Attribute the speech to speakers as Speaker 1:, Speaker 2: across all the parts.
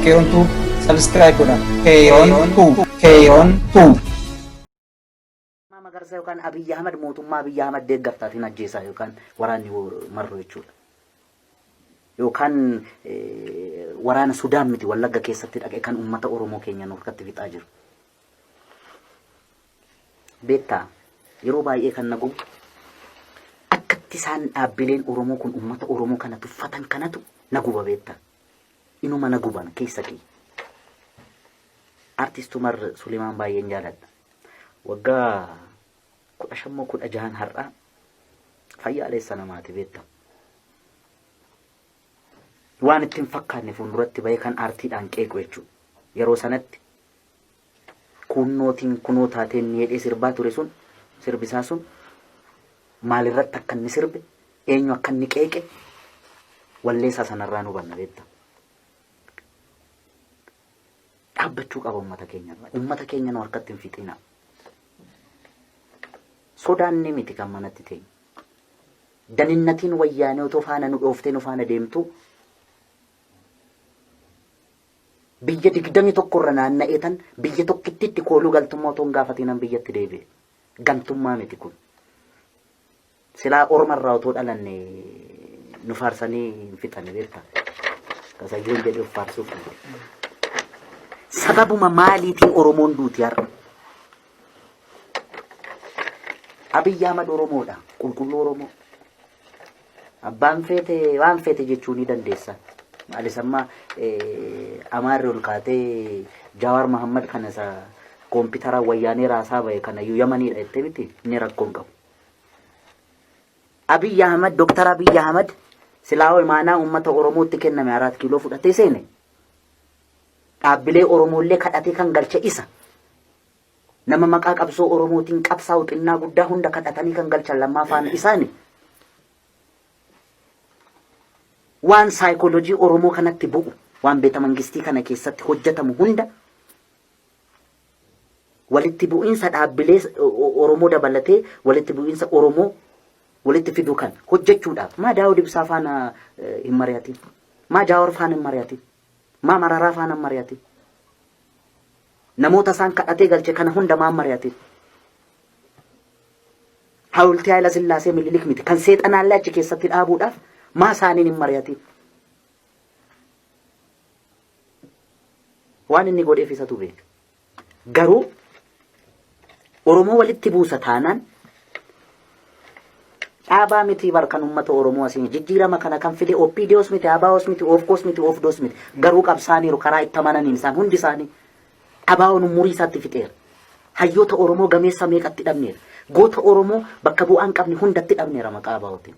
Speaker 1: Keeroon Tube subscribe godha. Keeroon Tube. Keeroon Tube.
Speaker 2: Lammaa Magarsaa yookaan Abiyyi Ahmad mootummaa Abiyyi Ahmad deeggartaatiin ajjeesaa yookaan waraanni marroo jechuudha. Yookaan waraana Sudaan miti Wallagga keessatti dhaqee kan uummata Oromoo keenya nu harkatti fixaa jiru. Beektaa yeroo baay'ee kan na gubu akkatti isaan dhaabbileen Oromoo kun uummata Oromoo kana tuffatan kanatu na guba beektaa. Inuma na guban keessa kiyya. Artist Umar Suleemaan baay'een jaaladha. Waggaa 15 moo 16n har'aa fayyaaleessa namaati beektaa. Waan itti hin fakkaanne fuulduratti bahee kan aartiidhaan qeequ jechuudha. Yeroo sanatti kuunnootiin kunoo taateen ni jedhee sirbaa ture sun sirbisaa sun maalirratti akka inni sirbe eenyu akka inni qeeqe walleessaa sanarraa nu hubanna beektaa. Dhaabbachuu qaba uummata keenya irraa. Uummata keenya nu harkatti hin fixinaa. Sodaanni miti kan manatti teenyu. Daninnatiin wayyaanee otoo faana nu dhooftee nu faana deemtu biyya 21 irra naanna'ee tan biyya tokkittitti kooluu galtummaa otoo hin gaafatiinan biyyatti deebi'e. Gantummaa miti kun. Silaa orma irraa otoo dhalanne nu faarsanii hin fixani beektaa. Kasayyoon jedhee of faarsuuf miti. Sababuma maaliitiin Oromoon duuti har'a? Abiyyi Ahmad Oromoodha. Qulqulluu Oromoo. Abbaan feete waan feete jechuu ni dandeessa. Maalis amma Amaarri ol kaatee Jawaar Mahammad kana isa koompitara wayyaanee raasaa bahe kana iyyuu Yamaniidha jettee miti inni rakkoo hin qabu. Abiy Ahmad Dr. Abiy Ahmad silaa imaanaa uummata Oromootti kenname Araat Kiiloo fudhatee seene dhaabbilee Oromoollee kadhatee kan galche isa. Nama maqaa qabsoo Oromootiin qabsaa'u xinnaa guddaa hunda kadhatanii kan galchan lammaa faana isaani. Waan saayikoolojii Oromoo kanatti bu'u, waan beeta mangistii kana keessatti hojjetamu hunda walitti bu'iinsa dhaabbilee Oromoo dabalatee walitti bu'iinsa Oromoo walitti fiduu kan hojjechuudhaaf maa Daawud Ibsaa faana hin mari'atin, maa Jaawar faana hin mari'atin, maa Mararaa faana hin mari'atin. Namoota isaan kadhatee galche kana hunda maan mari'atin. Hawultii Haayila Sillaasee Minilik miti kan seexanaallee achi keessatti dhaabuudhaaf maa isaaniin hin mari'atin. Waan inni godheef isatu beeka. Garuu Oromoo walitti buusa taanaan dhaabaa miti bar kan uummata Oromoo asiin jijjiirama kana kan fide OPDOs miti, ABOs miti, OFCOs miti, OFDOs miti. Garuu qabsaaniiru karaa itti amananiin isaan hundi isaanii ABOn umurii isaatti fixeera. Hayyoota Oromoo gameessa meeqatti dhabneera. Goota Oromoo bakka bu'aa hin qabne hundatti dhabneera maqaa ABOtiin.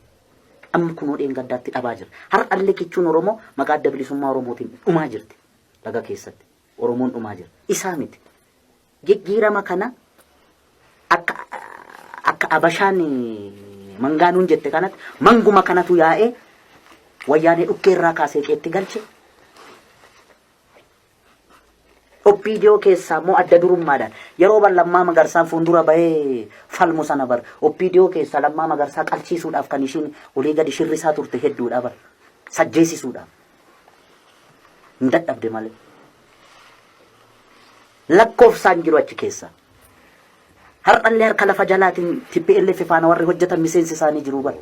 Speaker 2: Amma kunoo dheengaddaatti dhabaa jira. Har'allee kichuun Oromoo maqaa adda bilisummaa Oromootiin dhumaa jirti. Laga keessatti Oromoon dhumaa jira. Isaa miti. Jijjiirama kana akka akka Abashaan mangaanuun jette kanatti manguma kanatu yaa'ee wayyaanee dhukkee irraa kaasee qeetti galche. OPDO keessaa immoo adda durummaadhaan yeroo bar Lammaa Magarsaan fuuldura bahee falmu sana bar OPDO keessaa Lammaa Magarsaa qalchiisuudhaaf kan ishiin olii gadi shirrisaa turte hedduudha bar sajjeesisuudhaaf hin dadhabde malee. Lakkoofsaan jiru achi keessa. Har'allee harka lafa jalaatiin TPLF faana warri hojjetan miseensi isaanii jiru bar.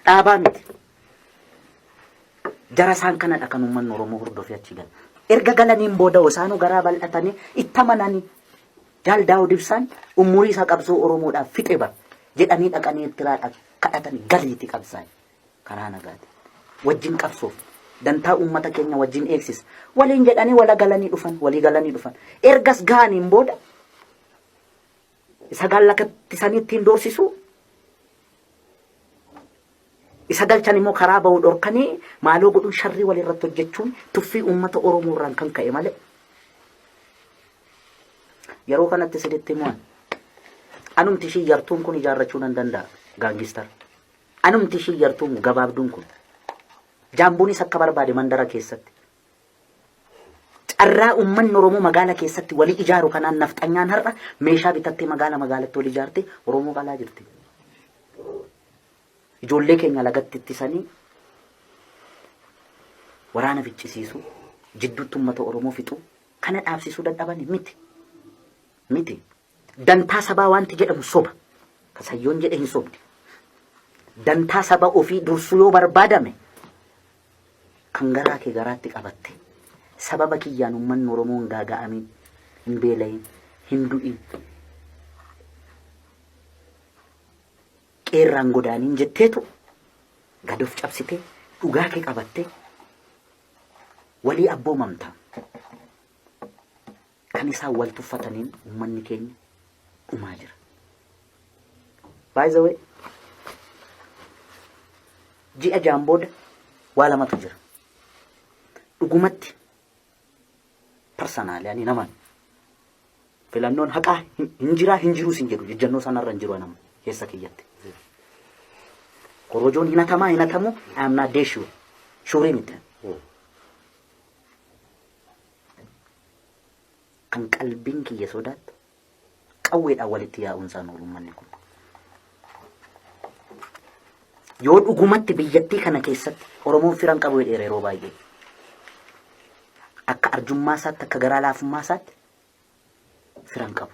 Speaker 2: Dhaabaa miti. Jara isaan kanadha kan uummanni Oromoo hordofee achi gala. Erga galaniin booda isaanuu garaa bal'atanii itti amananii Jaal Daawud Ibsaan umurii isaa qabsoo Oromoodhaaf fixe bar jedhanii dhaqanii Eertiraadhaa kadhatanii galiiti qabsaa'e karaa nagaatiin. Wajjin qabsoof dantaa uummata keenya wajjin eegsisa. Waliin jedhanii wala galanii dhufan walii galanii dhufan. Ergas ga'aniin booda isa gallakattisanii ittiin doorsisu Isa galchan immoo karaa bahu dhorkanii maaloo godhuun sharrii walirratti hojjechuun tuffii uummata Oromoo irraan kan ka'e malee. Yeroo kanatti isinitti himuan anumti ishii yartuun kun ijaarrachuu nan danda'a gaangistar. Anumti ishii yartuun gabaabduun kun jaambuunis akka barbaade mandara keessatti. Carraa uummanni Oromoo magaala keessatti walii ijaaru kanaan nafxanyaan har'a meeshaa bitattee magaala magaalatti wal ijaarte Oromoo qalaa jirti. Ijoollee keenya lagatti ittisanii waraana ficcisiisuu. Jidduutti uummata Oromoo fixuu kana dhaabsisuu dadhabani miti. Miti. Dantaa sabaa wanti jedhamu soba. Kasayyoon jedhe hin sobdi. Dantaa saba ofii dursuu yoo barbaadame kan garaa kee garaatti qabatte sababa kiyyaan uummanni Oromoo hin gaaga'amin, hin beela'in, hin du'in, qeerraan godaaniin jetteetu gad of cabsitee dhugaa kee qabattee walii abboomamta. Kan isaan wal tuffataniin uummanni keenya dhumaa jira. By the way, ji'a jaan booda waa lamatu jira. Dhugumatti personally ani naman filannoon haqaa hin jiraa hin jiruus hin jedhu jejjannoo sanarra hin jiru anama keessa kiyyatti. Korojoon hin hatamaa hin hatamu I am not sure. Sure miti. Kan qalbiin kiyya sodaattu qawweedhaan walitti yaa'uun isaan oolu uummanni kun. Yoo dhugumatti biyyattii kana keessatti Oromoon firan qabu jedheera yeroo baay'ee. Akka arjummaa isaatti akka garaa laafummaa isaatti firan qabu.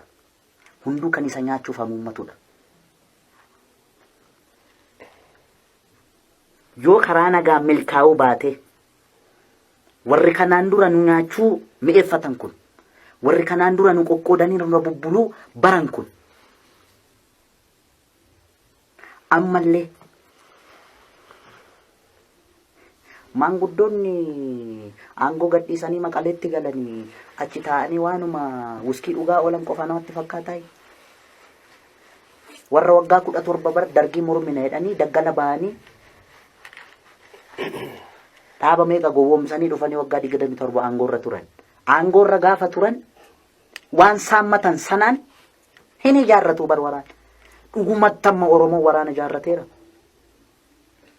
Speaker 2: Hunduu kan isa nyaachuuf hamuummatudha. Yoo karaa nagaa milkaa'uu baate warri kanaan dura nu nyaachuu mi'eeffatan kun warri kanaan dura nu qoqqoodanii nurra bubbuluu baran kun ammallee maanguddoonni aangoo gadhiisanii Maqaleetti galanii achi taa'anii waanuma wuskii dhugaa oolan qofa namatti fakkaataa? Warra waggaa 17 bara dargii mormina jedhanii daggala ba'anii dhaaba meeqa gowwoomsanii dhufanii waggaa 27 aangoorra turan. Aangoorra gaafa turan waan saammatan sanaan hin ijaarratu bar waraana. Dhugumatti amma Oromoo waraana ijaarrateera.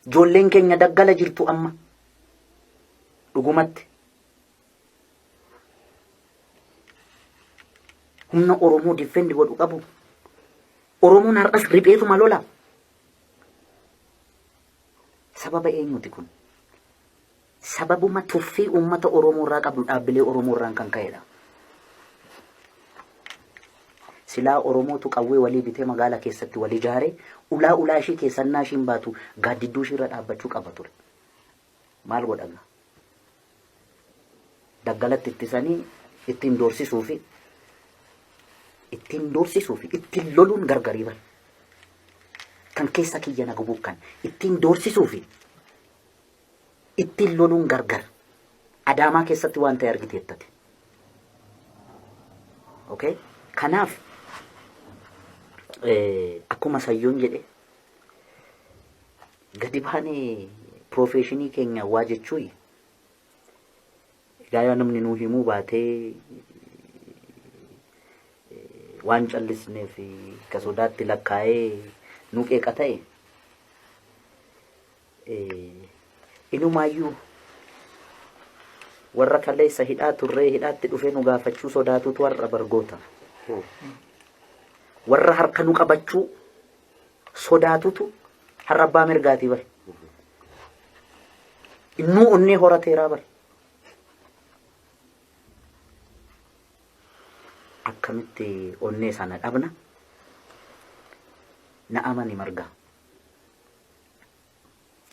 Speaker 2: Ijoolleen keenya daggala jirtu amma. Dhugumatti. Humna Oromoo defend godhu qabu. Oromoon har'as ripheetuma lola. Sababa eenyuti kun? Sababuma tuffii uummata Oromoo irraa qabdu dhaabbilee Oromoo irraan kan ka'edha. Silaa Oromootu qawwee walii bitee magaala keessatti wal ijaaree ulaa ulaa ishii keessannaa ishiin baatu gaaddidduu ishii irra dhaabbachuu qaba ture. Maal godha gaa? Daggalatti ittisanii ittiin doorsisuu fi ittiin doorsisuu fi ittiin loluun gargarii bara. Kan keessa kiyya na gubuuf kan ittiin doorsisuu fi ittiin loluun gargar. Adaamaa keessatti waan ta'e argiteettati. Okay? Kanaaf akkuma sayyoon jedhe gadi baanee piroofeeshinii keenya waa jechuu egaa yoo namni nuu himuu baatee waan callisneef ka sodaatti lakkaa'ee nu qeeqa ta'e Inumaayyuu warra kaleessa hidhaa turree hidhaatti dhufee nu gaafachuu sodaatutu har'a bargoota. Warra harka nu qabachuu sodaatutu har'a abbaa mirgaatii bar. Innuu onnee horateeraa bar. Akkamitti onnee sana dhabna? Na amani Margaa.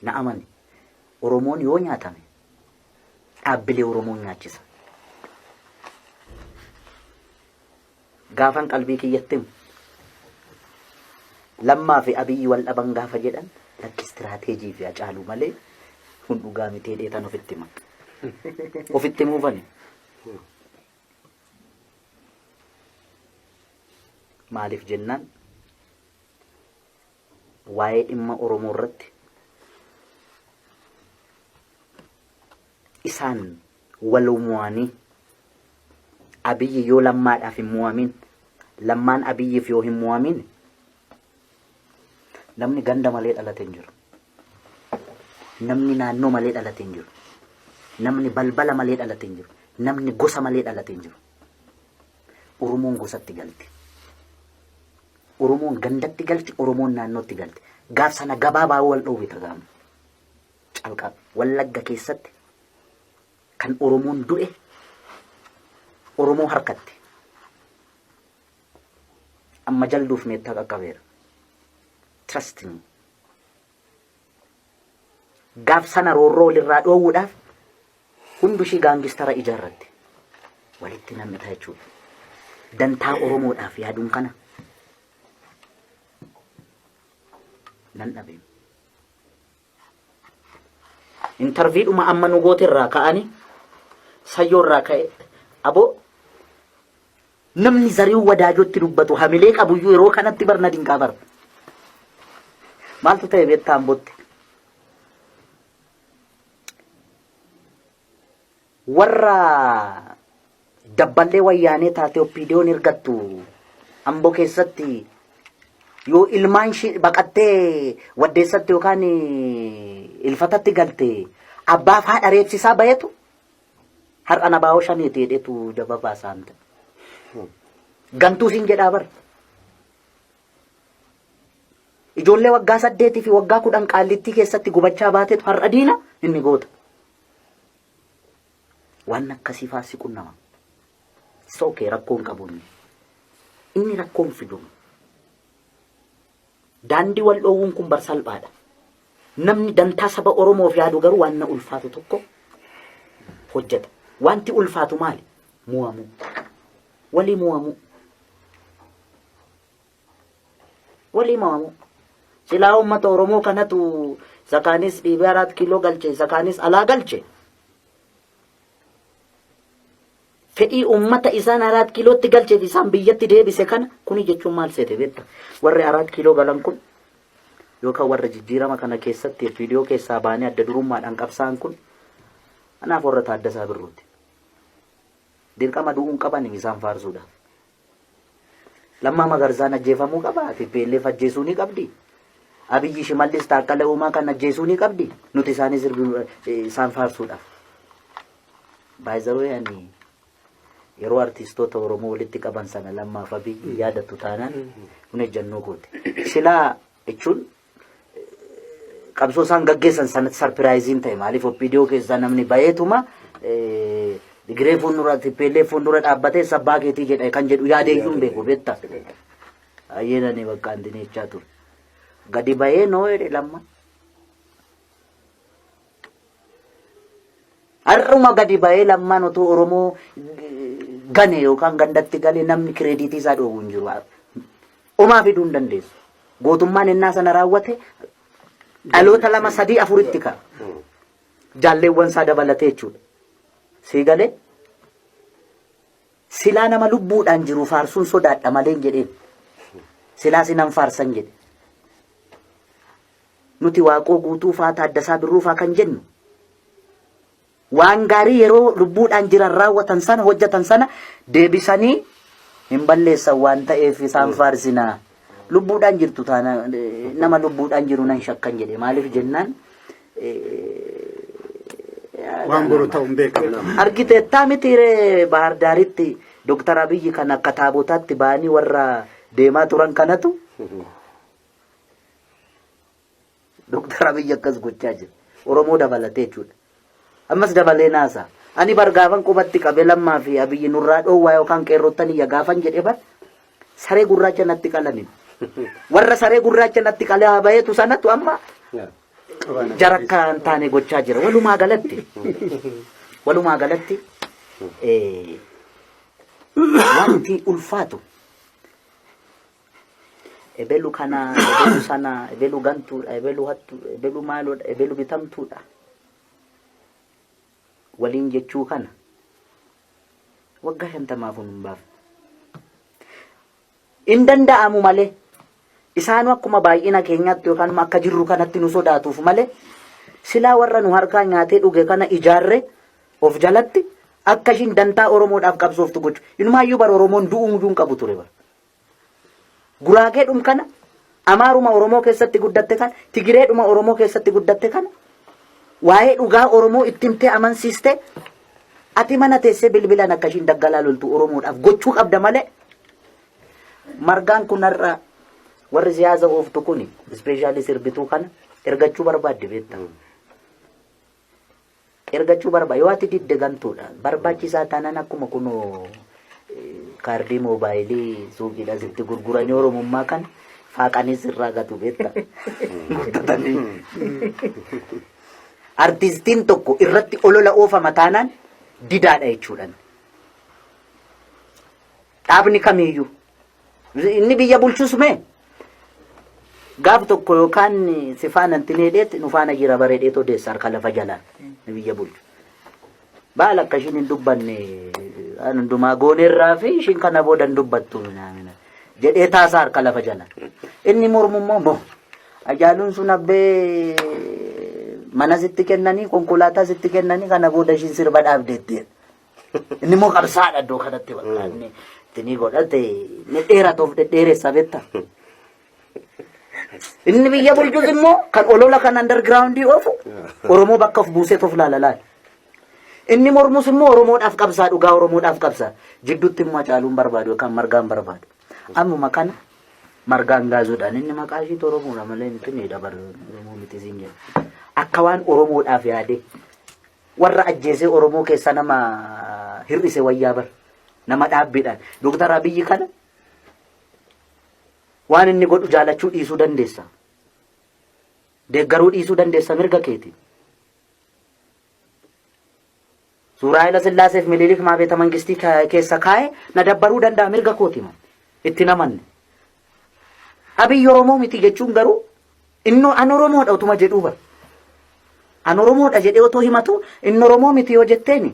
Speaker 2: Na amani. Oromoon yoo nyaatame dhaabbilee Oromoon nyaachisa. Gaafan qalbii kiyyatti himu. Lammaa fi Abiyyi wal dhaban gaafa jedhan lakki istiraateejii fi Hacaaluu malee kun dhugaa miti jedhee tan ofitti hima. Ofitti himuufani. Maaliif jennaan waa'ee dhimma Oromoo irratti isaan wal mo'anii Abiyyi yoo Lammaadhaaf hin mo'amin Lammaan Abiyyiif yoo hin mo'amin namni ganda malee dhalate hin jiru. Namni naannoo malee dhalate hin jiru. Namni balbala malee dhalate hin jiru. Namni gosa malee dhalate hin jiru. Oromoon gosatti galti. Oromoon gandatti galti, Oromoon naannootti galti. Gaaf sana gabaabaa wal dhoowwita gaama. Calqaba. Wallagga keessatti Kan Oromoon du'e Oromoo harkatti. Amma jalduuf meettaa qaqqabeera. Trust me. Gaaf sana roorroo walirraa dhoowwuudhaaf hundu ishii gaangistara ijaarratti. Walitti nam'ita jechuudha. Dantaa Oromoodhaaf yaaduun kana nan dhabe. Intarviidhuma amma nu goote irraa ka'anii sayyoo irraa ka'e aboo namni Zarihuun Wadaajootti dubbatu hamilee qabuyyuu yeroo kanatti bar na dinqaa bar. Maaltu ta'e beektaa Ambootti? Warra dabballee wayyaanee taate OPDOn ergattu Amboo keessatti yoo ilmaan ishii baqattee waddeessatti yookaan ilfatatti galte abbaaf haadha reebsisaa bahetu har'a na baa'oo shaneeti jedhetu jaba baasaan ta'e. Gantuu siin jedhaa bar. Ijoollee waggaa 8 fi waggaa 10 qaallittii keessatti gubachaa baatetu har'a diina inni goota. Waan akkasii faa si qunnama. It's okay rakkoo hin qabu inni. Inni rakkoo hin fidu. Daandii wal dhoowwuun kun bar salphaadha. Namni dantaa saba Oromoof yaadu garuu waan na ulfaatu tokko hojjeta. Wanti ulfaatu maali? Mu'amuu. Walii mu'amuu. Walii mo'amuu. Silaa uummata Oromoo kanatu isa kaanis dhiibee araat kiiloo galche isa kaanis alaa galche. Fedhii uummata isaan araat kiilootti galchee fi isaan biyyatti deebise kana kuni jechuun maal seete beekta? Warri araat kiiloo galan kun yookaan warra jijjiirama kana keessatti viidiyoo keessaa baanee adda durummaadhaan qabsaa'an kun anaaf warra Taaddasaa Birruuti. Dirqama du'uun qaban isaan faarsuudhaaf. Lammaa Magarsaan ajjeefamuu qaba? TPLF ajjeesuu ni qabdi? Abiyyi Shimallis Taakkala Uumaa kan ajjeesuu ni qabdi? Nuti isaanii sirbinu isaan faarsuudhaaf. Baay'izawee ani yeroo artistoota Oromoo walitti qaban sana Lammaaf Abiyyi yaadattu taanaan kun ejjannoo kooti. Silaa jechuun qabsoo isaan gaggeessan sanatti sarpiraayiziin ta'e maaliif OPDO keessaa namni baheetuma Tigiree fuuldura TPLF fuuldura dhaabbatee sabbaa keetii jedha kan jedhu yaadee iyyuu hin beeku beekta. Baay'een ani bakka antini jechaa ture. Gadi bahee noo jedhe lamma. Har'uma gadi bahee lammaan otoo Oromoo gane yookaan gandatti gale namni kireediitii isaa dhoowwu hin jiru. Omaa fiduu hin dandeessu. Gootummaan ennaa sana raawwate dhaloota lama sadii afuritti ka'a. Jaalleewwan isaa dabalatee jechuudha. Sii galee? Silaa nama lubbuudhaan jiru faarsuun sodaadha malee hin jedheen. Silaa sinan faarsan jedhe. Nuti Waaqoo Guutuu faa Taaddasaa Birruu faa kan jennu waan gaarii yeroo lubbuudhaan jiran raawwatan sana hojjetan sana deebisanii hin balleessan waan ta'eef isaan faarsinaa. Lubbuudhaan jirtu taana nama lubbuudhaan jiru nan shakkan jedhe maaliif jennaan
Speaker 3: Waan boru ta'u hin beekamu.
Speaker 2: Argiteettaa miti ree Bahar Daaritti Dooktar Abiyyi kan akka taabotaatti ba'anii warra deemaa turan kanatu Dooktar Abiyyi akkas gochaa jira. Oromoo dabalatee jechuudha. Ammas dabalee naasa. Ani bar gaafan qubatti qabe Lammaa fi Abiyyi nurraa dhoowwaa yookaan qeerrottan iyya gaafan jedhe bar saree gurraacha natti qalani. Warra saree gurraacha natti qalaa baheetu sanatu amma jara akka hin taane gochaa jira. Walumaa galatti walumaa galatti wanti ulfaatu ebelu kana ebelu sana ebelu gantuudha ebelu hattuudha ebelu maaloodha ebelu bitamtuudha waliin jechuu kana waggaa shantamaaf hin baafne. Hin danda'amu malee isaanuu akkuma baay'ina keenyaatti yookaan akka jirru kanatti nu sodaatuuf malee silaa warra nu harkaa nyaatee dhuge kana ijaarre of jalatti akka ishiin dantaa Oromoodhaaf qabsooftu gochu. Inumaayyuu bara Oromoon du'uu iyyuu hin qabu ture bara. Guraageedhum kana Amaaruma Oromoo keessatti guddatte kana Tigireedhuma Oromoo keessatti guddatte kana waa'ee dhugaa Oromoo itti himtee amansiiste ati mana teessee bilbilaan akka ishiin daggalaa loltu Oromoodhaaf gochuu qabda malee margaan kun har'a warri siyaasa ooftu kun ispeeshaalii sirbituu kana ergachuu barbaadde beekta. Ergachuu barbaada. Yoo ati didde gantuudha. Barbaachisaa taanaan akkuma kunoo kaardii moobaayilii suuqiidha sitti gurguranii Oromummaa kana faaqanii sirraa gatu beekta. Guuttatanii. Artistiin tokko irratti olola oofama taanaan didaadha jechuudha. Dhaabni kamiiyyuu. Inni biyya bulchus mee gaaf tokko yookaan si faana hin tineedheet nu faana jira bareedheet odeessa harka lafa jalaan inni biyya bulchu. Baala akka ishiin hin dubbanne waan hundumaa gooneerraa fi ishiin kana booda hin dubbattu minaamina jedhee taasaa harka lafa jalaan. Inni mormu immoo moo Hacaaluun sun abbee mana sitti kennanii konkolaataa sitti kennanii kana booda ishiin sirba dhaabdeetti. Inni immoo qabsaadha iddoo kanatti bakka inni itti ni godhate inni dheeratuuf dhedheeressa beekta. Inni biyya bulchus immoo kan olola kan undergroundii oofu Oromoo bakka of buusee of laala laala. Inni mormus immoo Oromoodhaaf qabsaa dhugaa Oromoodhaaf qabsaa. Jidduutti immoo Hacaaluun barbaadu yookaan Margaan barbaadu. Ammuma kana Margaan gaazuudhaan inni maqaa ishiitu Oromoodha malee miti ni dabar Oromoo miti siin jedha. Akka waan Oromoodhaaf yaadee Warra ajjeesee Oromoo keessa nama hir'ise wayyaa bar. Nama dhaabbiidhaan. Dooktar Abiyyi kana waan inni godhu jaalachuu dhiisuu dandeessa. Deeggaruu dhiisuu dandeessa mirga keeti. Suuraa Haayila Sillaaseef Minilik maa beeta mangistii keessa kaa'e na dabbaruu danda'a mirga kooti man. Itti namanne. Abiyyi Oromoo miti jechuun garuu Innoo an Oromoodha utuma jedhuu bar. An Oromoodha jedhee otoo himatu inni Oromoo miti yoo jetteeni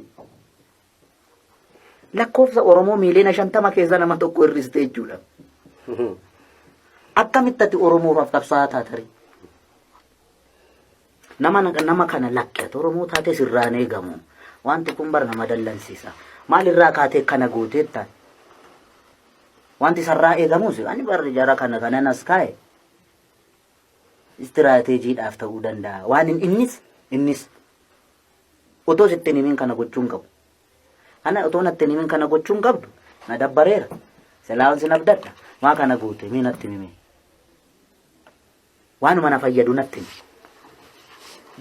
Speaker 2: lakkoofsa Oromoo miiliyoona 50 keessa nama tokko hir'iste jechuudha. Akkamitti ati Oromoof qabsaa'aa taatari? Nama kana lakki ati Oromoo taatee sirraan eegamu. Wanti kun bar nama dallansiisa. Maalirraa kaatee kana gooteetta? Wanti sarraa eegamus ani barri jara kana kanan as kaa'e istiraateejiidhaaf ta'uu danda'a. Waan innis innis otoo sitti hin himin kana gochuu hin qabu. Ana otoo natti hin himin kana gochuu hin qabdu na dabbareera. Silaawwan sin abdadha. Maa kana goote mee natti himi. Waanuma na fayyadu natti himi.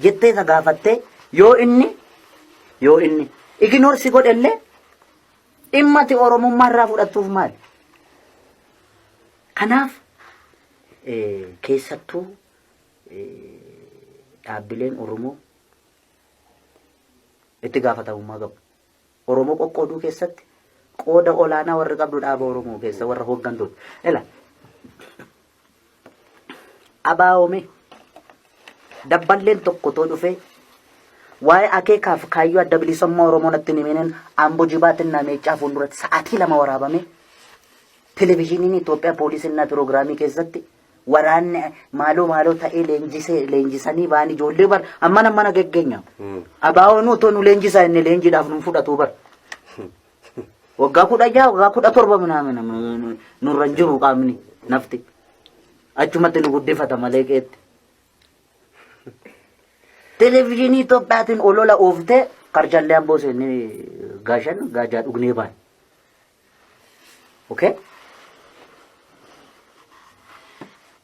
Speaker 2: Jettee isa gaafattee yoo inni ignore si godhellee dhimma ati Oromummaa irraa fudhattuuf maali? Kanaaf keessattuu dhaabbileen Oromoo itti gaafatamummaa qabu. Oromoo qoqqooduu keessatti qooda olaanaa warri qabdu dhaaba Oromoo keessa warra hooggantoota. Ela abaa'oome dabballeen tokko too dhufee waa'ee akeekaaf kaayyoo adda bilisummaa Oromoo natti hin himinin Ambo Jibaatinna Meeccaa fuulduratti sa'aatii 2 waraabame Televizhiiniin Itoophiyaa poolisinnaa piroogiraamii keessatti waraanni maaloo maaloo ta'ee leenjisee leenjisanii ba'an ijoollee bar ammana ammana geggeenya. Abaa'oon otoo nu leenjisaa inni leenjiidhaaf nu fudhatu bar. Waggaa 16 waggaa 17 minaamina nurra hin jiru qaamni nafti. Achumatti nu guddifata malee qeetti. Televizhiinii Itoophiyaatiin olola ooftee karchallee amboo seennee gaashan gaajaa dhugnee baane. Okay?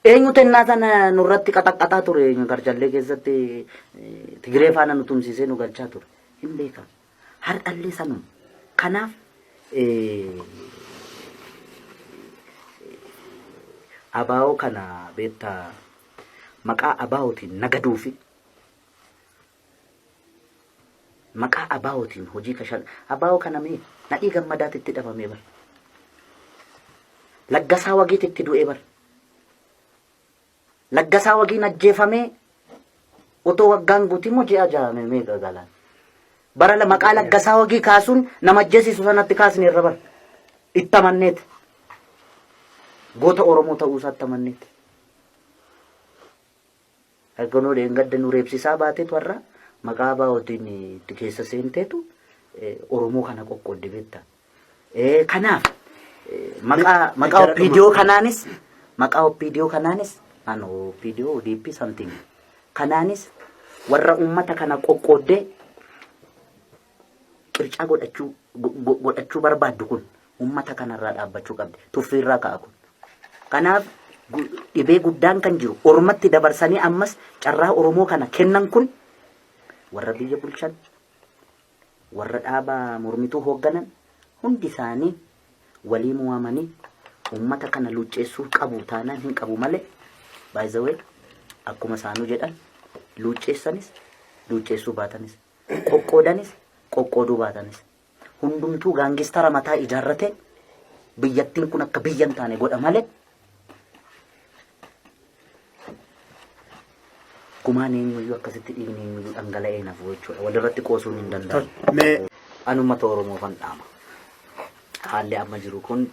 Speaker 2: Eenyu tennaa sana nurratti qaxaqqaxaa ture eenyu karchallee keessatti Tigiree faana nu tumsiisee nu galchaa ture. Hin beekamu. Har'allee sanuma. Kanaaf abaa'oo kana beektaa maqaa abaa'ootiin nagaduu fi Maqaa ABOtiin hojii kashal ABO kana mee Nadhii Gammadaati itti dhabamee bar. Laggasaa Wagiiti itti du'ee bar. Laggasaa Wagiin ajjeefamee otoo waggaan guutii moo ji'a 6 meeqa galaan. Bara maqaa Laggasaa Wagii kaasuun nama ajjeesisu sanatti kaasne irra bar. Itti amanneeti. Goota Oromoo ta'uu isaatti amanneeti. Kunoo dheengadda nu reebsisaa baateetu har'a maqaa ABOtiin itti keessa seenteetu Oromoo kana qoqqoodde beekta. Kanaaf maqaa maqaa OPDO kanaanis maqaa OPDO kanaanis an OPDO ODP something kanaanis warra uummata kana qoqqooddee qircaa godhachuu godhachuu barbaaddu kun uummata kanarraa dhaabbachuu qabdi. Tuffiirraa ka'a kun. Kanaaf dhibee guddaan kan jiru ormatti dabarsanii ammas carraa Oromoo kana kennan kun warra biyya bulchan Warra dhaaba mormituu hoogganan hundi isaanii walii mo'amanii uummata kana luucceessuu qabu taanaan hin qabu malee, by the way, akkuma isaanuu jedhan, luucceessanis luucceessuu baatanis, qoqqoodanis qoqqooduu baatanis, hundumtuu gangster mataa ijaarrate biyyattiin kun akka biyya hin taane godha malee, gumaan eenyuyyuu akkasitti dhiigni eenyuyyuu dhangala'ee nafu jechuudha. Walirratti qoosuun hin danda'amu.
Speaker 3: Mee
Speaker 2: Ani uummata Oromoofan dhaama. Haalli amma jiru kun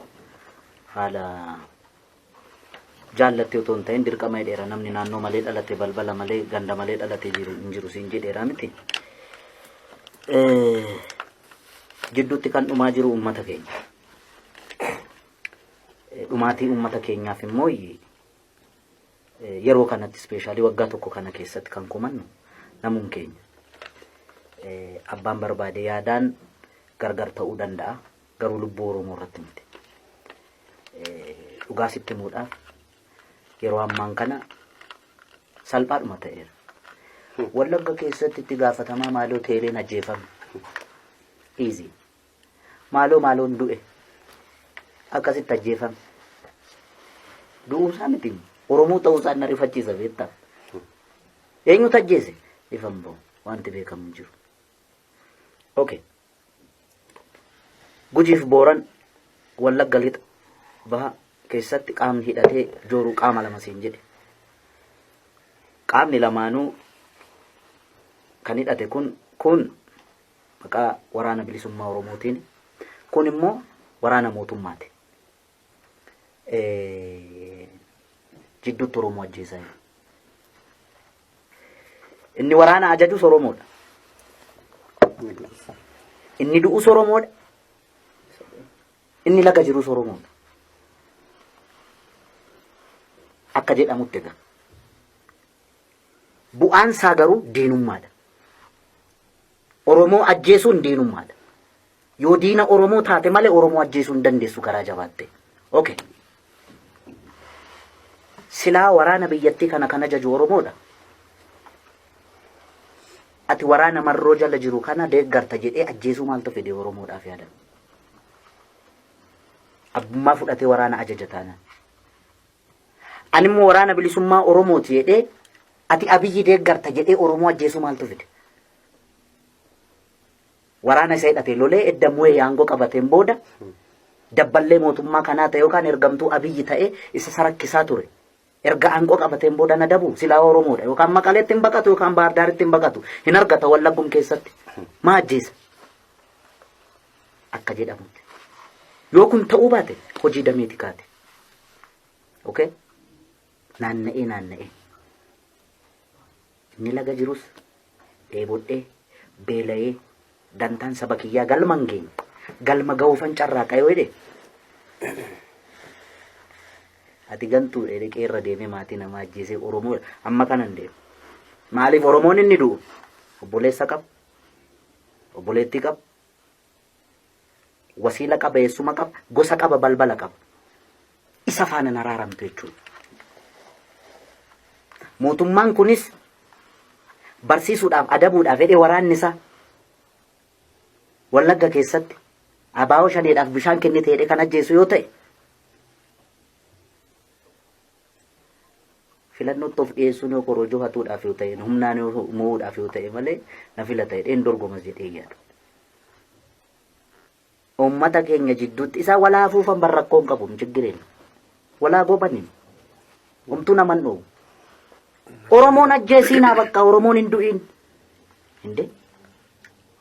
Speaker 2: haala jaallattee otoo hin ta'in dirqama jedheera. Namni naannoo malee dhalate, balbala malee, ganda malee dhalate jiru hin jiru siin jedheera miti. Jidduutti kan dhumaa jiru uummata keenya. Dhumaatii uummata keenyaaf immoo yeroo kanatti, especially waggaa tokko kana keessatti, kan kumannu namuun keenya. Abbaan barbaade yaadaan gargar ta'uu danda'a, garuu lubbuu Oromoo irratti miti. Dhugaa sitti himuudhaaf, yeroo ammaan kana salphaadhuma ta'eera. Wallagga keessatti itti gaafatamaa maaloo teeleen ajjeefame. Easy. Maaloo maaloon du'e. Akkasitti ajjeefame. Du'uu isaa miti. Oromoo ta'uu isaa na rifachiisa, beektaa. Eenyutu ajjeese? Ifan bahu. Wanti beekamu hin jiru. Okay. Gujiif Booran, Wallagga Lixa, Baha keessatti qaamni hidhatee jooruu qaama lama siin jedhe. Qaamni lamaanuu kan hidhate kun maqaa Waraana Bilisummaa Oromootiin, kun immoo waraana mootummaati. Jidduutti Oromoo ajjeesaa jiru. Inni waraana ajajus Oromoodha. Inni du'us Oromoodha. Inni laga jirus Oromoodha. Akka jedhamutti egaa. Bu'aan isaa garuu diinummaadha. Oromoo ajjeesuun diinummaadha. Yoo diina Oromoo taate malee Oromoo ajjeesuu hin dandeessu garaa jabaatte. Okay. Silaa waraana biyyattii kana kan ajaju Oromoodha. Ati waraana Marroo jala jiru kana deeggarta jedhee ajjeesuu maaltu fide Oromoodhaaf yaada? Abbummaa fudhatee waraana ajaja taanaan. Ani immoo Waraana Bilisummaa Oromooti jedhee, ati Abiyyi deeggarta jedhee Oromoo ajjeesuu maaltu fide? Waraana isa hidhate lolee edda mu'ee aangoo qabateen booda dabballee mootummaa kanaa ta'e yookaan ergamtuu Abiyyi ta'e isa sarakkisaa ture. Erga aangoo qabateen booda na dabu silaa Oromoodha. Yookaan Maqaleetti hin baqatu yookaan Baardaaritti hin baqatu. Hin argata Wallaggum keessatti. Maa ajjeesa? Akka jedhamutti. Yoo kun ta'uu baate hojii dameeti kaate. Okay? Naanna'ee naanna'ee. Inni laga jirus dheebodhee, beela'ee, dantaan saba kiyyaa galma hin geenye. Galma ga'uufan carraaqa yoo jedhe, ati gantuu dheedhe qeerra deemee maatii namaa ajjeesee Oromoo amma kana hin deemu. Maaliif Oromoon inni du'u obboleessa qaba, obboleettii qaba, wasiila qaba, eessuma qaba, gosa qaba, balbala qaba. Isa faana hin araaramtu jechuudha. Mootummaan kunis barsiisuudhaaf, adabuudhaaf jedhee waraanni isaa Wallagga keessatti abaa'oo shaneedhaaf bishaan kennite jedhee kan ajjeesu yoo ta'e, filannootti of dhiyeessuun yoo korojoo hatuudhaaf yoo ta'e, humnaan yoo mo'uudhaaf yoo ta'e malee, na filata jedheen dorgomas jedhee yaadu. Uummata keenya jidduutti isaa walaa afuufan bar rakkoo hin qabu, hin chiggireen. Walaa gobanin. Homtuu naman dhoowwu. Oromoon ajjeesiinaa, bakka Oromoon hin du'in. Hinde?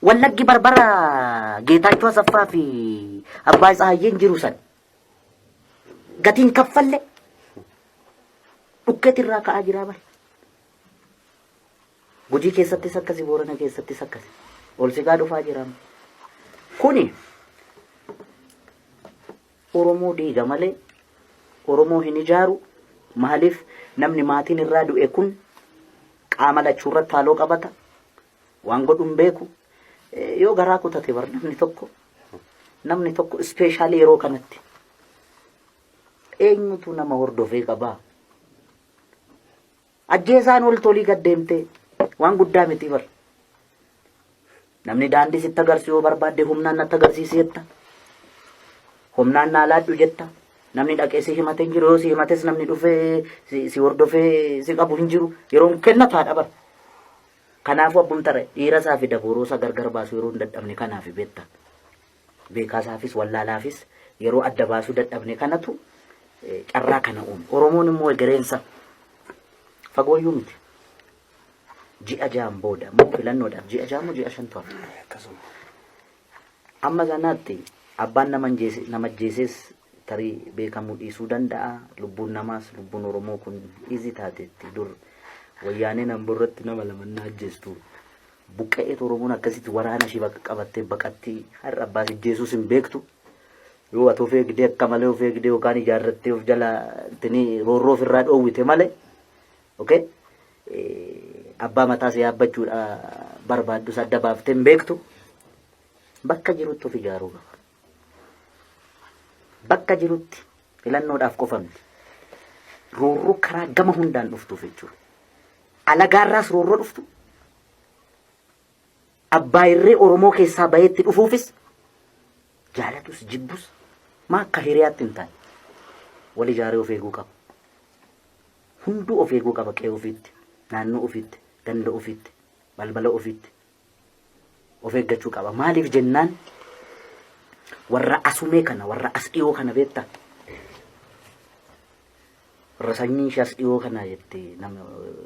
Speaker 2: Wallaggi barbara Geetaachoo Asaffaa fi Abbaa Tsahaayyeen jiru san. Gatiin kaffalle dhukkeetti irraa ka'aa jira bara. Gujii keessattis akkasi, Boorana keessattis akkasi. Ol siqaa dhufaa jira. Kuni Oromoo diiga malee Oromoo hin ijaaru. Maaliif namni maatiin irraa du'e kun qaama lachuu irratti haaloo qabata. Waan godhu hin beeku. Yoo garaa kutate bar namni tokko especially yeroo kanatti eenyutu nama hordofee qabaa? Ajjeesaan ol tolii gad deemtee waan guddaa miti bar. Namni daandii sitti agarsiisu yoo barbaadde humnaan natti agarsiisi jetta. Humnaan naa laadhu jetta. Namni dhaqee si himate hin jiru. Yoo si himates namni dhufee si hordofee si qabu hin jiru. Yeroon kennataadha bara. Kanaafuu abbumtara dhiira isaa fi dabooroo isaa gargar baasu yeroo hin dadhabne kanaaf beekta. Beekaa isaafis wallaalaafis yeroo adda baasuu dadhabne kanatu carraa kana uume. Oromoon immoo egereensa fagooyyuu miti. Ji'a ja'an booda immoo filannoodhaaf ji'a ja'a moo ji'a shantu hafa.
Speaker 3: Akkasuma.
Speaker 2: Amma sanaatti abbaan nama nama ajjeeses tarii beekamuu dhiisuu danda'a. Lubbuun namaas lubbuun Oromoo kun izi taateetti dur wayyaaneen Amboo irratti nama lama na ajjeestu. Buqqa'eet Oromoon akkasitti waraana ishii bakka qabattee baqatti har'a abbaas ajjeesuus hin beektu. Yoo ati of eegdee akka malee of eegdee yookaan ijaarrattee of jala ittiin roorroo ofirraa dhoowwite malee. Okay? Abbaa mataa si yaabbachuudha barbaaddus adda baaftee hin beektu. Bakka jirutti of ijaaruu qaba. Bakka jirutti filannoodhaaf qofa miti. Roorroo karaa gama hundaan dhuftuuf jechuudha. Alagaarraas roorroo dhuftu. Abbaa irree Oromoo keessaa baheetti dhufuufis jaalatus jibbus maa akka hiriyaatti hin taane wal ijaaree of eeguu qaba. Hunduu of eeguu qaba qe'ee ofiitti, naannoo ofiitti, ganda ofiitti, balbala ofiitti of eeggachuu qaba. Maaliif jennaan warra asumee kana warra as dhiyoo kana beektaa? Warra sanyiin ishee as dhiyoo kana jette nama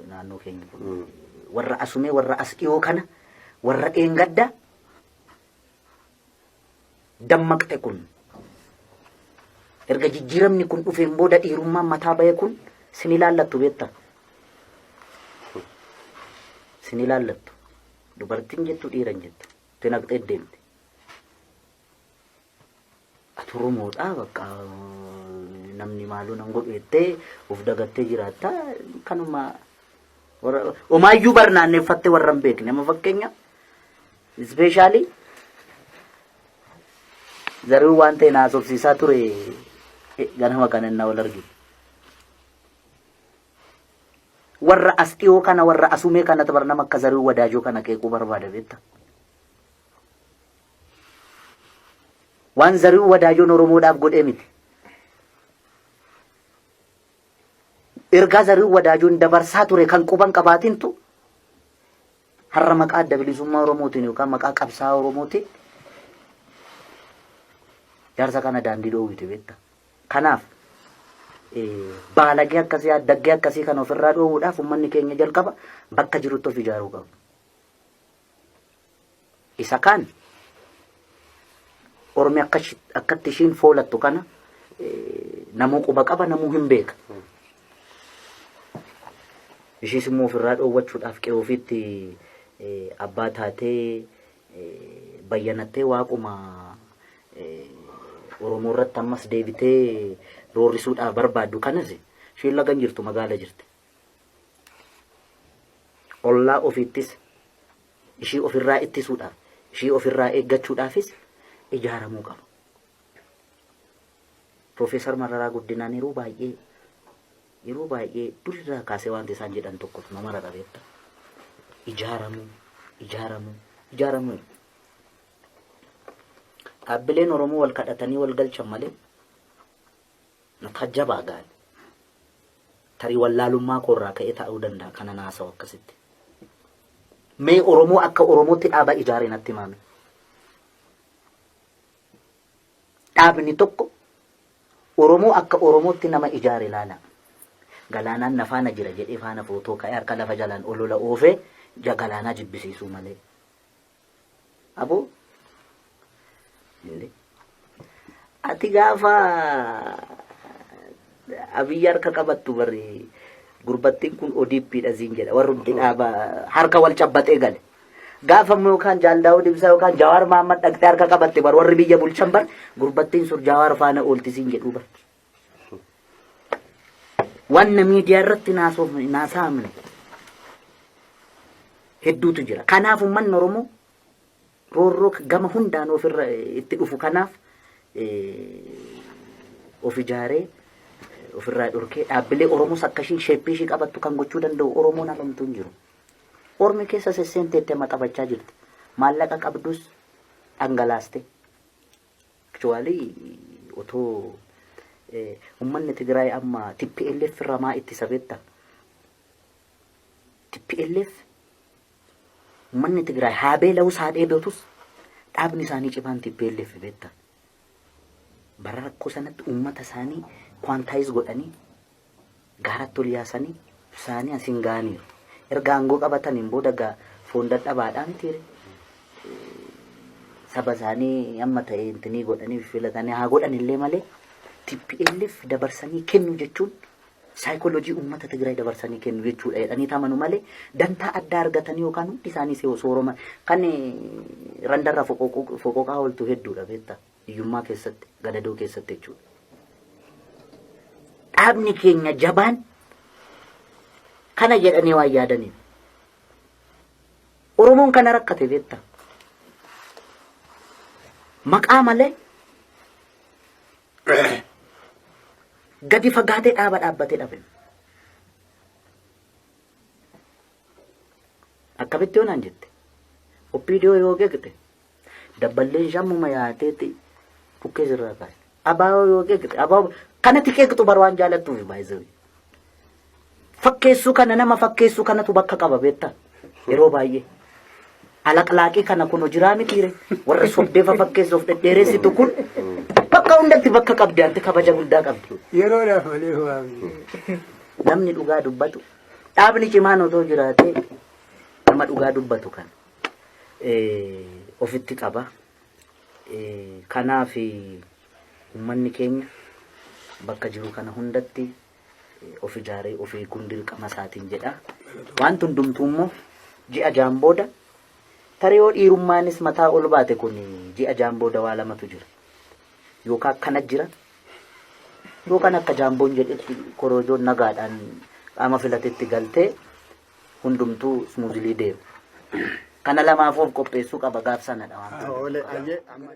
Speaker 2: naannoo keenya kun. Warra asumee warra as dhiyoo kana warra dheengadda dammaqxe kun erga jijjiiramni kun dhufeen booda dhiirummaan mataa bahe kun sin ilaallattu beektaa? Sin ilaallattu. Dubartiin jettu dhiira hin jettu. Itti naqxee deemte. Ati Oromoodha bakka namni maaloo nan godhu jettee of dagattee jiraatta kanuma omaayyuu bar naanneeffattee warra hin beekne amma fakkeenya ispeeshaalii Zarihuun waan ta'e na haasofsiisaa ture ganama kana innaa wal arginu. Warra as dhiyoo kana warra asumee kana bar nama akka Zarihuun Wadaajoo kana qeequu barbaada beekta. Waan Zarihuun Wadaajoon Oromoodhaaf godhee miti. Ergaa Zarihuun Wadaajoon dabarsaa ture kan quban qabaatintu har'a maqaa Adda Bilisummaa Oromootiin yookaan maqaa qabsaa'aa Oromootiin jaarsa kana daandii dhoowwite beekta. Kanaaf baalagee akkasii addaggee akkasii kana ofirraa dhoowwuudhaaf uummanni keenya jalqaba bakka jirutti of ijaaruu qaba. Isa kaan ormi akkatti ishiin foolattu kana namuu quba qaba namuu hin beeka. Ishiis immoo ofirraa dhoowwachuudhaaf qe'ee ofiitti abbaa taatee bayyanattee waaquma Oromoo irratti ammas deebitee roorrisuudhaaf barbaaddu kanas ishiin laga hin jirtu magaala jirti. Ollaa ofiittis ishii ofirraa ittisuudhaaf ishii ofirraa eeggachuudhaafis ijaaramuu qaba. Piroofeesar Mararaa Guddinaan yeroo baay'ee yeroo baay'ee durirraa kaasee wanti isaan jedhan tokkotu nama rara beekta. Ijaaramuu, ijaaramuu, ijaaramuu. Dhaabbileen Oromoo wal kadhatanii wal galchan malee mataa jabaa gaali. Tarii wallaalummaa koorraa ka'ee ta'uu danda'a kana naasawu akkasitti. Mee Oromoo akka Oromootti dhaaba ijaare natti himaame. Dhaabni tokko Oromoo akka Oromootti nama ijaare ilaala. Galaanaan na faana jira jedhee faana footoo ka'ee harka lafa jalaan olola oofee ja galaanaa jibbisiisuu malee. Aboo ati gaafa Abiyyi harka qabattu barri gurbattiin kun ODP dha siin jedha warrumti dhaaba harka wal cabbaxee gale. Gaafa immoo yookaan Jaal Daawud Ibsaa yookaan Jawaar Mahaammad dhaqxee harka qabatte bar warri biyya bulchan bar gurbattiin sun Jawaar faana oolti siin jedhuu bar. Wanna miidiyaa irratti naasaamne hedduutu jira. Kanaaf uummanni Oromoo roorroo gama hundaan ofirra itti dhufu kanaaf of ijaaree ofirraa dhorkee dhaabbilee Oromoos akka ishiin sheeppii ishii qabattu kan gochuu danda'u Oromoon alamtuu hin jiru. Ormi keessa sesseenteetti amma taphachaa jirti. Maallaqa qabdus dhangalaaste. Actually otoo uummanni Tigraay amma TPLF irraa maa ittisa beektaa? TPLF uummanni Tigraay haa beela'us haa dheebotus dhaabni isaanii cimaan TPLF beektaa? Bara rakkoo sanatti uummata isaanii quantize godhanii gaaratti ol yaasanii isaanii asiin ga'aniiru. Erga aangoo qabataniin booda gaa foon dadhabaadhaa mitiire. Saba isaanii amma ta'e intinii godhanii filatanii haa godhan illee malee TPLF dabarsanii kennu jechuun saayikooloojii uummata Tigraay dabarsanii kennu jechuudha jedhanii amanu malee dantaa addaa argatanii yookaan hundi isaanii sooroma kan randarra foqoqaa ooltu hedduudha beektaa hiyyummaa keessatti gadadoo keessatti jechuudha. Dhaabni keenya jabaan kana jedhanii waan yaadaniif. Oromoon kana rakkate beektaa. Maqaa malee gadi fagaatee dhaaba dhaabbatee dhabe. Akkamitti yoo naan jette OPDO yoo qeqxe dabballeen shammuma yaateetti bukkee sirraa kaase. Abaaboo yoo qeqxe abaaboo kanatti qeqxu bar waan jaalattuuf baay'isee. Fakkeessuu kana nama fakkeessuu kanatu bakka qaba beektaa yeroo baay'ee. Alaqlaaqii kana kun hojiraa mitiire warra sobdeefa fakkeessuuf dhedheeressitu kun bakka hundatti bakka qabdi anti kabaja guddaa qabdi.
Speaker 3: Yeroodhaaf malee waamni.
Speaker 2: Namni dhugaa dubbatu dhaabni cimaan otoo jiraatee nama dhugaa dubbatu kan ofitti qaba. Kanaaf uummanni keenya bakka jiru kana hundatti of ijaaree of eeguun dirqama isaatiin jedha. Wanti hundumtuu immoo ji'a jaan booda tarii yoo dhiirummaanis mataa ol baate kun ji'a jaan booda waa lamatu jira. Yookaan akkana jira yookaan akka jaamboon jedhetti korojoon nagaadhaan qaama filatetti galtee hundumtuu smoothly deema. Kana lamaafuu of qopheessuu qaba gaaf sanadha waan ta'eef.
Speaker 3: Oole ayyee amma.